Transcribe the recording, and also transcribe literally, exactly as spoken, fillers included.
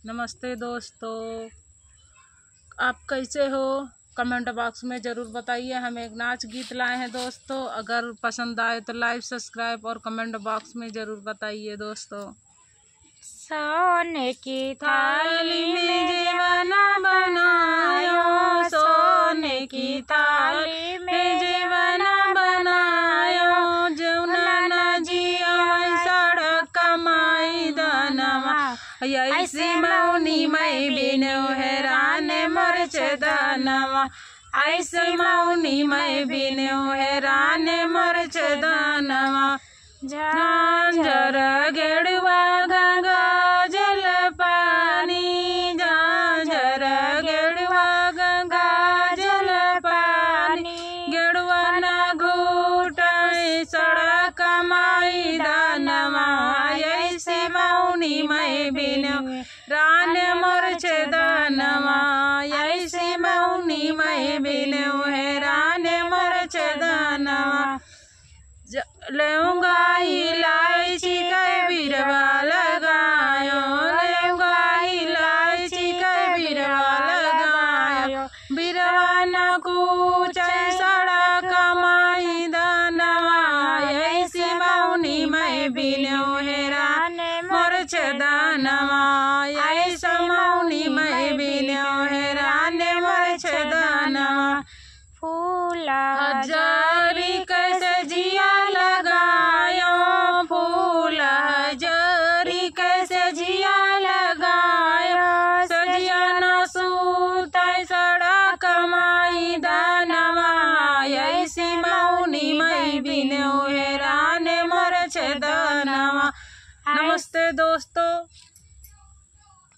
नमस्ते दोस्तों, आप कैसे हो? कमेंट बॉक्स में ज़रूर बताइए। हम एक नाच गीत लाए हैं दोस्तों, अगर पसंद आए तो लाइक, सब्सक्राइब और कमेंट बॉक्स में ज़रूर बताइए दोस्तों। सोने की थाली में जेवना बनायो, सोने की थाली में जेवना बनायो, जौना ना जिया सड़क कमाई दानवा, ऐसे मौनी मैं बिनु हैरान मरच दानवा, ऐसे मौनी मैं बिनु हैरान मरच दानवा। झांझर गेड़ुआ गंगा जल पानी, झांझर गेड़ुआ गंगा जल पानी, गेड़ुआ ना घूटाई सड़क माई दानवा, ऐसे मौनी मैं बिनु रान मरच दानवा, ऐसे मौनी मैं बिनु हैरान मरच दानवा। लेऊंगा